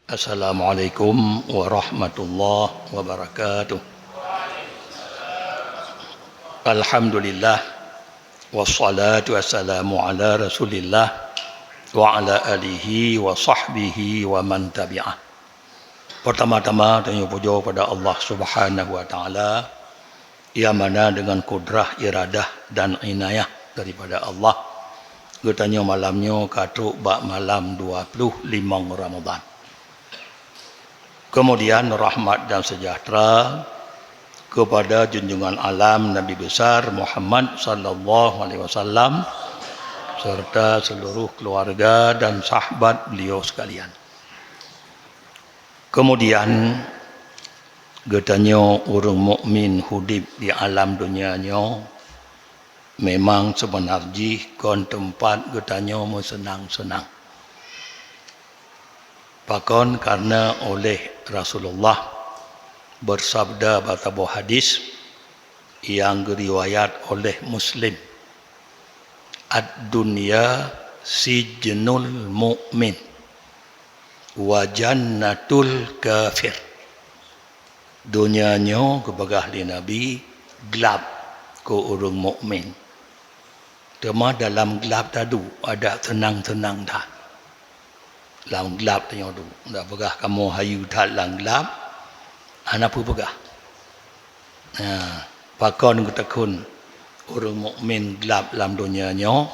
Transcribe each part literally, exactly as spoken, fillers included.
Assalamualaikum warahmatullahi wabarakatuh. Alhamdulillah, wassalatu wassalamu ala Rasulillah wa ala alihi wa sahbihi wa man tabi'ah. Pertama-tama, tanyoe pujoe pada Allah Subhanahu wa Taala, nyang mana deungon kudrah, iradah, dan inayah daripada Allah, geutanyoe malam nyoe ka trok bak malam dua ploh limong Ramadhan. Kemudian, rahmat dan sejahtera kepada junjungan alam Nabi Besar Muhammad sallallahu alaihi wasallam serta seluruh keluarga dan sahabat beliau sekalian. Kemudian, geutanyoe ureuëng mukmin udeb di alam donya nyoe memang seubeuna jih kon teumpat geutanyoe meuseunang-seunang. Pakon? Kareuna oleh Rasulullah beusabda bak saboh hadis nyang geuriwayat oleh Muslim, "Ad-dunya sijnul mu'min wa jannatul kafir." Donya nyoe, geupeugah lé Nabi, glab keu ureuëng mukmin. Teuma dalam glab taduek, adak seunang-seunang that. Lam glab tanyoe duek. Dak peugah kamoe hayeu that lam glab, hana peue peugah. Nah, pakon geuteukheun ureuëng mukmin glab lam donya nyoe?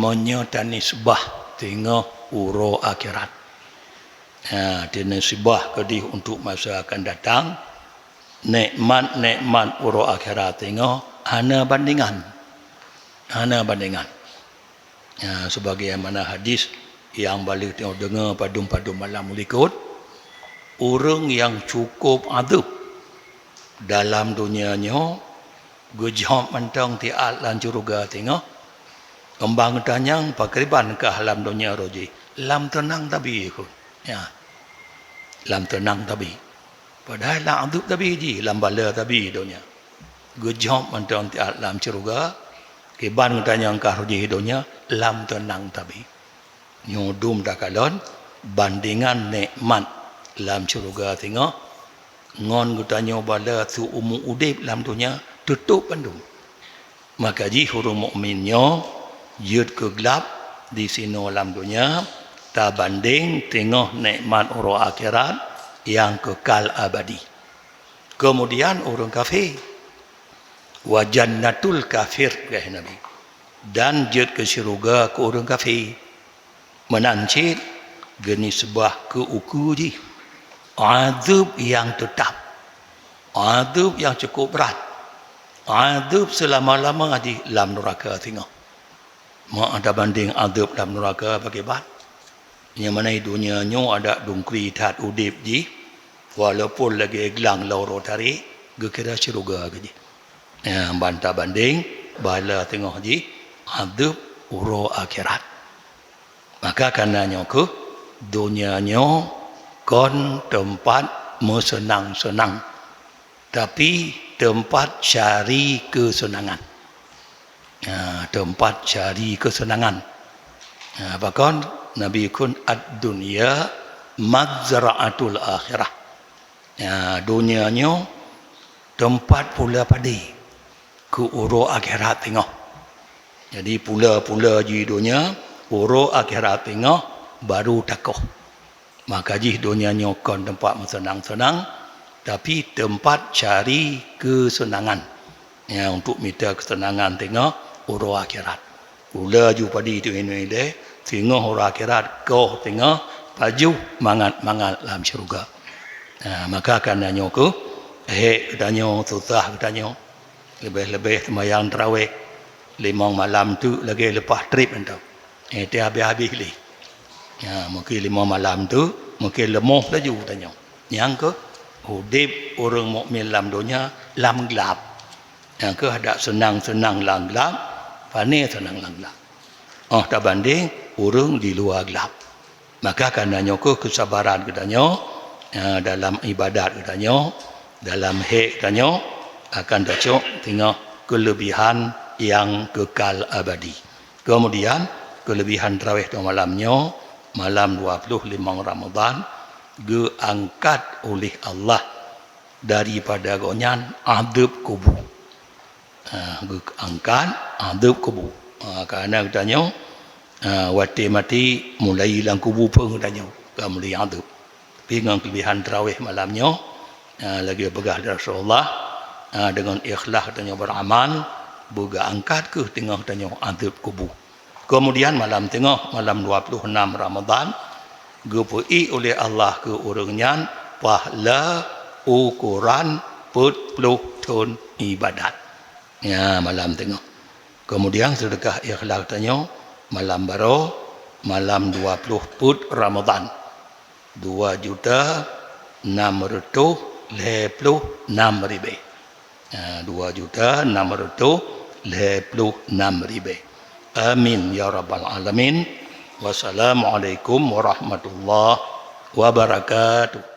Meunyoe tanisbah teungoh uroe akhirat. Nah, tanisbah keudeh untuk masa akan datang, nikmat-nikmat uroe akhirat teungoh hana bandingan. Hana bandingan. Ya, sebagaimana hadis nyang bak lheueh tanyoe deungoe padum-padum malam likot, ureuëng nyang cukup adeueb dalam donya nyoe geujaweueb mantong tiat lam syeuruga teungoh, keumbang tanyong pakriban kah lam donya roh jih, lam teunang tabi kheueh. Ya, lam teunang tabi. Padahai lam adeueb tabi jih, lam bala tabi donya. Geujaweueb mantong tiat lam syeuruga, kiban geutanyoe kah roh jih donya, lam teunang tabi. Nyoe dum takalon, bandingan nikmat lam syeuruga teungoh ngon geutanyoe bala siumu udeb lam donya, teutôb bandum. Maka jih ureuëng mukmin nyoe jeuet keu glab disinoe lam donya, tabandeng teungoh nikmat uroe akhirat nyang keukal abadi. Keumudian ureuëng kafé, "Wa jannatul kafir," kheun Nabi, "dan jeuet keu syeuruga keu ureuëng kafé." Meunan cit geunisbah keu ukeue jih, adeueb nyang teutab, adeueb nyang cukup brat, adeueb seulama-lama jih lam nuraka singoh. Ma tabandeng adeueb lam nuraka pakriban? Nyang mana donya nyoe adak dungkri that udeb jih, walaupun lagée glang lam uroe tarek, geukira syeuruga keu jih. Nyang ban tabandeng bala teungoh jih adeueb uroe akhirat. Maka kana nyoe kheueh, donya nyoe kon teumpat meuseunang-seunang, tapi teumpat cari keuseunangan. Ha, teumpat cari keuseunangan. Ha, pakon Nabi kheun, "Ad-dunya mazra'atul akhirah." Ya, donya nyoe teumpat pula padé keu uroe akhirat teungoh. Jadi, pula-pula jih donya, uroe akhirat teungoh baru takoh. Maka jih donya nyoe kon teumpat meuseunang-seunang, tapi teumpat cari keuseunangan. Ya, untuk mita keuseunangan teungoh uroe akhirat. Pula ju padé teungoh ilée, singoh uroe akhirat koh teungoh pajoh mangat-mangat lam syeuruga. Ha, maka kana nyoe kheueh, hék geutanyoe, susah geutanyoe. Leubeh-leubeh seumayang taraweh limong malam teuk lagée leupah treb mantong. Eh, teuh habéh-habéh lé. Ha, mungken limong malam teuk, mungken leumoh laju geutanyoe. Nyang kheueh, udeb ureuëng mukmin lam donya lam glab. Nyang kheueh adak seunang-seunang lam glab, pané seunang lam glab. Óh tabandeng ureuëng di luwa glab. Maka kana nyoe kheueh keusabaran geutanyoe, eh, dalam iébadat geutanyoe, dalam hék geutanyoe, akan tacok teungoh keuleubihan nyang keukal abadi. Keumudian, keuleubihan taraweh teungoh malam nyoe, malam dua ploh limong Ramadhan, geuangkat oleh Allah daripada gobnyan adeueb kubu. Ha, geuangkat adeueb kubu. Ha, karena geutanyoe, ha, watée maté mulai lam kubu peue geutanyoe ka mulai adeueb. Tapi ngon keulebihan tarawih malam nyoe, ha, lagée peugah lé Rasulullah, ha, deungon ikhlas geutanyoe beuramal, beugeuangkat kheueh teungoh tanyoe adeueb kubu. Keumudian malam teungoh, malam dua puluh enam Ramadhan, geupeu-ék uleh Allah keu ureuëng nyan pahala ukoran peuet ploh thon iébadat. Nyan malam teungoh. Keumudian seudeukah ikhlas tanyoe malam baroe, malam dua ploh peuet Ramadhan, dua juta enam reutôh lhée ploh nam ribée. Ha, dua juta enam reutôh lhée ploh nam ribée. Amin ya rabbal alamin. Wassalamualaikum warahmatullahi wabarakatuh.